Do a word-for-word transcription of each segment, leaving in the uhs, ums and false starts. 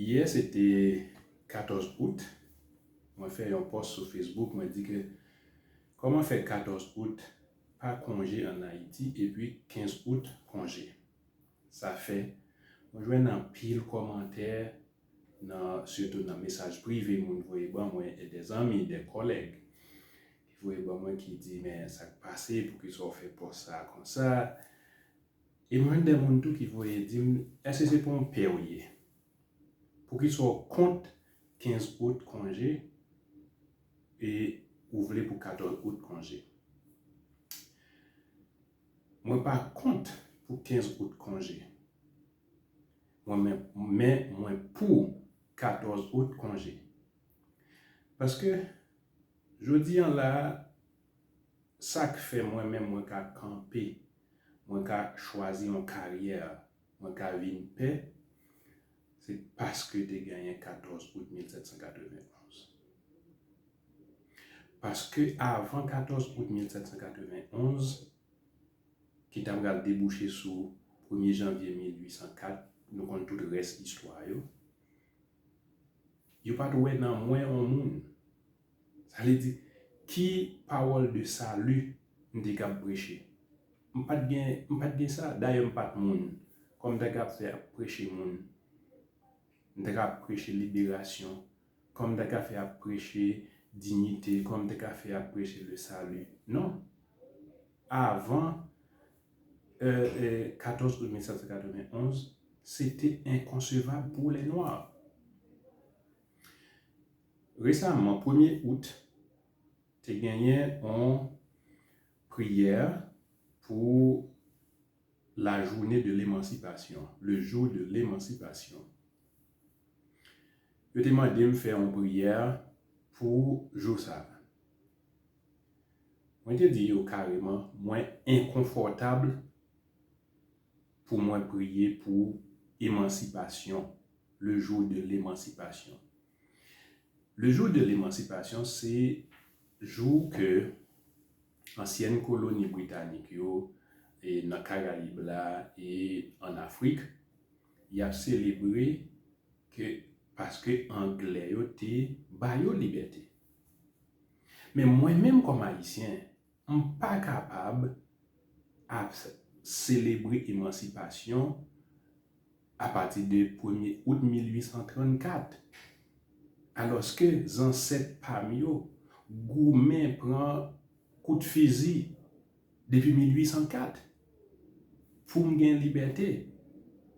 Yè se te katòz out. Mwen fè yon pòs sou Facebook, mwen di ke kòman fè katòz out pa konje ann Ayiti epi kenz out konje? Sa fè mwen jwenn anpil kòmantè, nan, sitou nan mesaj prive moun voye ban mwen, e de zanmi, de kòlèg ki voye ban mwen, ki di, "Men sa k pase, poukisa w fè pòs sa a konsa?" E mwen jwenn de moun tou ki voye di m, "Èske se pa yon pè w ye? Poukisa w kont kenz out konje e ou vle pou katòz out konje?" Mwen pa kont pou kenz out konje. Mwen men, men mwen pou katòz out konje. Paske jodi an la, sa k fè mwen menm mwen ka kanpe, mwen ka chwazi yon karyè, mwen ka vin pè, se paske te genyen katòz out mil sèt san katrevenn onz. Paske avan katòz out mil sèt san katrevenn onz, ki ta pral debouche sou premye janvye mil uit san kat, nou konn tout rès istwa yo. Yo pa t wè nan mwen yon moun. Sa vle di, ki pawòl de sali m te kab preche? M pa t gen, m pa t gen sa. Dayè, m pa t moun. Kòman m ta kab fè ap preche moun? M ta kab preche liberasyon. Kòman m ta ka fè ap preche diyite? Kòman m ta ka fè ap preche le salut? Non. Avan, euh, euh, katòz out mil sèt san katrevenn onz, se te enkonsevab pou lè nwa. Resaman, premye out, te genyen yon priyè pou la journée de l'émancipation, le jour de l'émancipation. Yo te mande m fè yon priyè pou jou sa a. Mwen te di yo kareman, mwen enkonfòtab pou mwen priye pou emansipasyon, le jour de l'émancipation. Le jour de l'émancipation, se jou ke ansyèn koloni britanik yo, e nan Karayib la e ann Afrik, y ap selebre ke, paske Anglè yo te ba yo libète. Men mwen menm kòm Ayisyen, m pa kapab ap selebre emansipasyon apati de premye out mil uit san trannkat, alòske zansèt pa m yo goumen, pran kout fizi depi mil uit san kat pou m gen libète.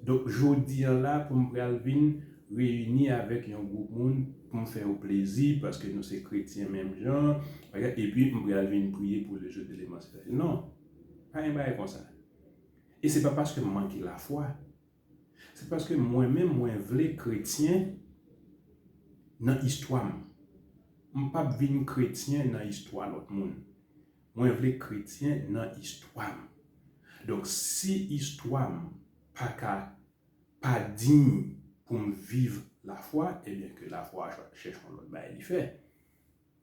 Donk, jodi a la, pou m pral vin reyini avèk yon gwoup moun pou m fè yo plezi, paske nou se kretyen menm jan, epi m pral vin priye pou le jour de l'émancipation. Non, pa gen bagay konsa. E se pa paske m manke lafwa. Se paske mwen menm, mwen vle kretyen nan istwa m. M p ap vin kretyen nan istwa lòt moun. Mwen vle kretyen nan istwa m. Donk, si istwa m pa ka, pa diy pou m viv lafwa, ebyen ke lafwa a chèche yon lòt bagay li fè.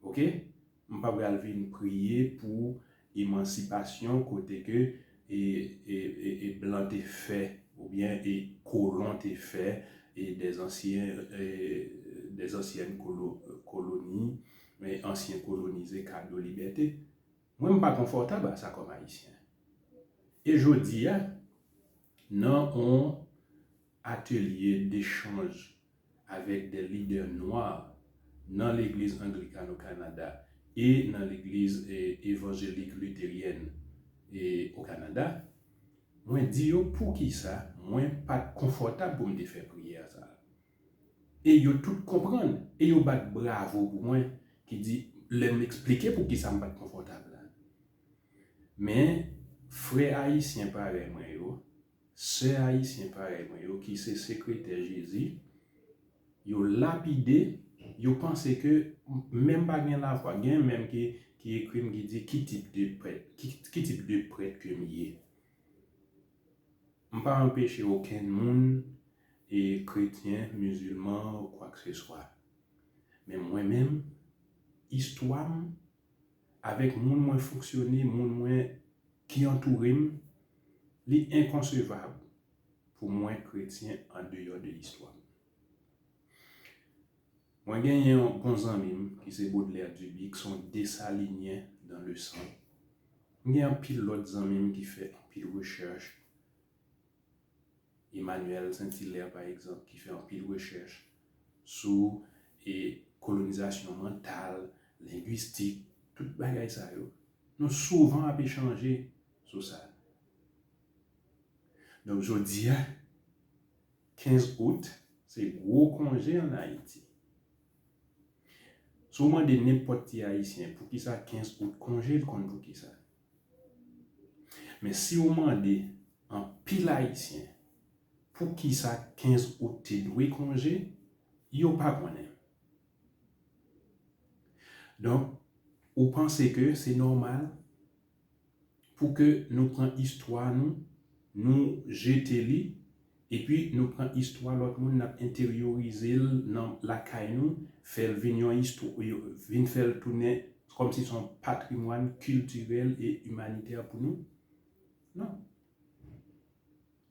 Oke? M pa pral vin priye pou emansipasyon kote ke e, e, e, e blan te fè, oubyen e kolon te fè, e des anciens, e, des anciennes colo-, colonies, men ansyen kolonize kado libète. Mwen, m pa konfòtab a sa kòm Ayisyen. E jodi a, nan yon atelye dechanj avèk de lidè nwa nan Legliz Anglikan o Kanada e nan Legliz, e, Evanjelik Literyèn, e, o Kanada, mwen di yo poukisa mwen pa t konfòtab pou m te fè priyè sa a. E yo tout konprann, e yo bat bravo pou mwen, ki di, lè m eksplike poukisa m pa t konfòtab la. Men, frè ayisyen parèy mwen yo, sè ayisyen parèy mwen yo, ki se sekretè Jezi, yo lapide, yo panse ke m menm pa gen lafwa. Gen menm ki, ki ekri m, ki di, "Ki tip de prèt, ki, ki tip de prèt ke m ye?" M pa anpeche okenn moun, e kretyen, mizilman, ou kwakeseswa. Men mwen menm, istwa m, avèk moun mwen fonksyone, moun mwen ki antoure m, li enkonsevab pou mwen kretyen andeyò de istwa m. Mwen genyen yon bon zanmi m ki se Baudelaire Duby, ki se yon Dessalinien dans le sang. Mwen gen anpil lòt zanmi m ki fè anpil rechèch. Emmanuel Saint-Hilaire, pa egzanp, ki fè anpil rechèch sou e, kolonizasyon mantal, lengwistik, tout bagay sa yo. Nou souvan ap echanje sou sa. Donk, jodi a, kenz out, se gwo konje ann Ayiti. Si w mande nenpòt ti Ayisyen poukisa kenz out konje, l konn poukisa. Men si w mande anpil Ayisyen poukisa kenz out te dwe konje, yo pa konnen. Donk, ou panse ke se nòmal pou ke nou pran istwa nou, nou jete li, epi nou pran istwa lòt moun, n ap enteryorize l nan lakay nou, fè l vin yon istwa, vin fè l tounen kòmsi se yon patrimwàn kiltirèl e imanitè pou nou? Non.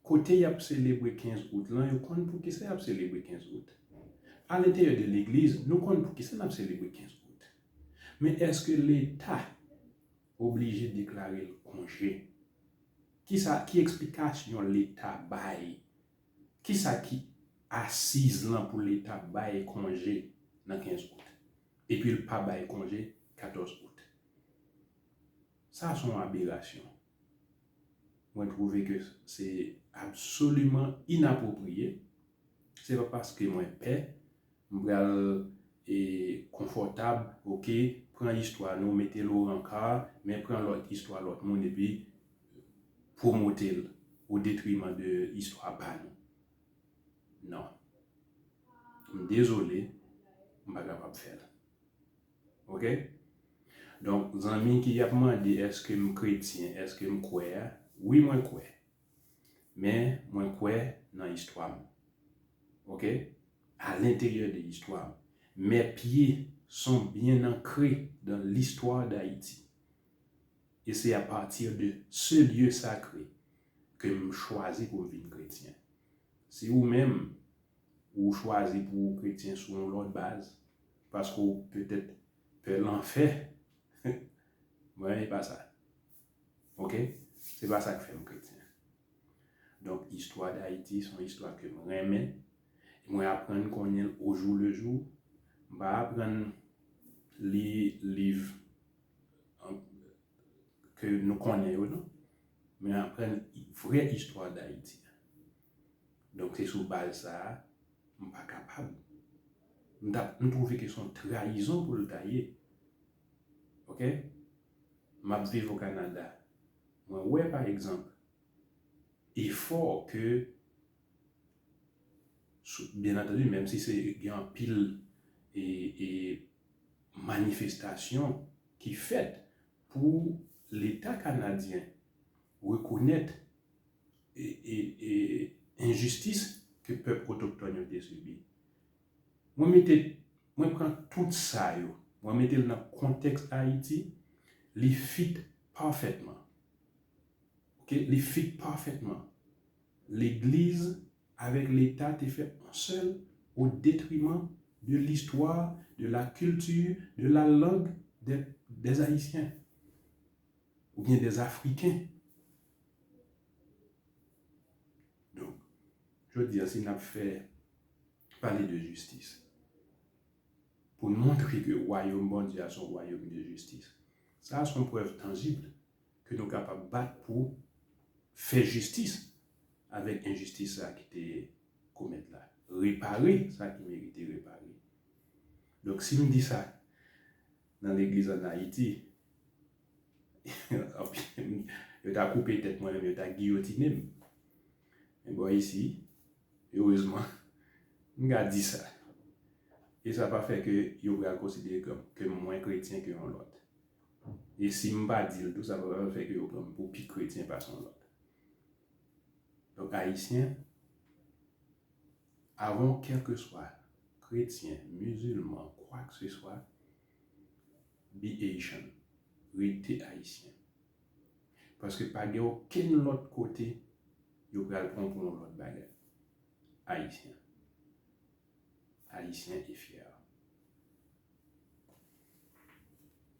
Kote y ap selebre kenz out lan, yo konn poukisa y ap selebre kenz out. Alenteryè de legliz, nou konn poukisa n ap selebre kenz out. Men èske Leta oblije deklare l konje? Kisa, ki eksplikasyon Leta bay? Kisa ki asiz lan pou Leta bay konje nan kenz out? Epi l pa bay konje katòz out. Sa se yon aberasyon. Mwen twouve ke se absoliman inapwopriye. Se pa paske mwen pè, m pral e, konfòtab, oke, pran istwa nou, mete l o rankar, men pran lòt istwa lòt moun epi pwomote l o detriman de istwa pa nou. Non. M dezole, m pa kapab fè l. Oke? Donk, zanmi ki ap mande èske m kretyen, èske m kwè a, wi, mwen kwè. Men mwen kwè nan istwa m. Oke? À l'intérieur de l'histoire. Mes pieds sont bien ancrés dans l'histoire d'Haïti. Et c'est à partir de ce lieu sacré ke m chwazi pou m vin kretyen. Si ou menm, ou chwazi pou ou kretyen sou yon lòt baz, paske ou petèt pè lanfè, mwen, e pa sa. Oke? Se pa sa k fè m kretyen. Donk, istwa Dayiti se yon istwa ke m renmen. Mwen aprann konnen l au jour le jour. M pa aprann li liv an, ke nou konnen yo, non. Men aprann vrè istwa Dayiti a. Donk, se sou baz sa a, m pa kapab. M t ap, m twouve ke se yon trayizon pou l ta ye. Oke? M ap viv o Kanada. Mwen wè, pa egzanp, efò ke, sou, byen antandi, menm si se gen anpil e, e manifestasyon ki fèt pou Leta kanadyen rekonèt e, e, e enjistis ke pèp otoktòn yo te sibi. Mwen mete, mwen pran tout sa yo, mwen mete l nan kontèks Ayiti, li fit pafètman. Oke, li fit pafètman. Legliz avèk Leta te fè yon sèl au détriment de l'histoire, de la culture, de la langue des, des Haïtiens. Oubyen des Africains. Donk, jodi a, si n ap fè pale de jistis, pou n montre ke wayòm Bondye a se yon wayòm de jistis, sa a se yon prèv tanjib ke nou kapab bat pou fè jistis avèk enjistis sa a ki te komèt la. Repare sa ki merite repare. Donk, si m di sa nan legliz ann Ayiti, yo ta koupe tèt mwen, menm yo ta giyotine m. Men bò isi, erezman, m ka di sa. E sa pa fè ke yo pral konsidere ke, ke m mwens kretyen ke yon lòt. E si m pa di l tou, sa pa pral fè ke yo pran m pou pi kretyen pase yon lòt. Donk, Ayisyen, avan kèlkeswa, kretyen, mizilman, kwakeseswa, be Haitian, rete Ayisyen. Paske pa gen okenn lòt kote yo pral pran w pou yon lòt bagay. Ayisyen. Ayisyen e fyè.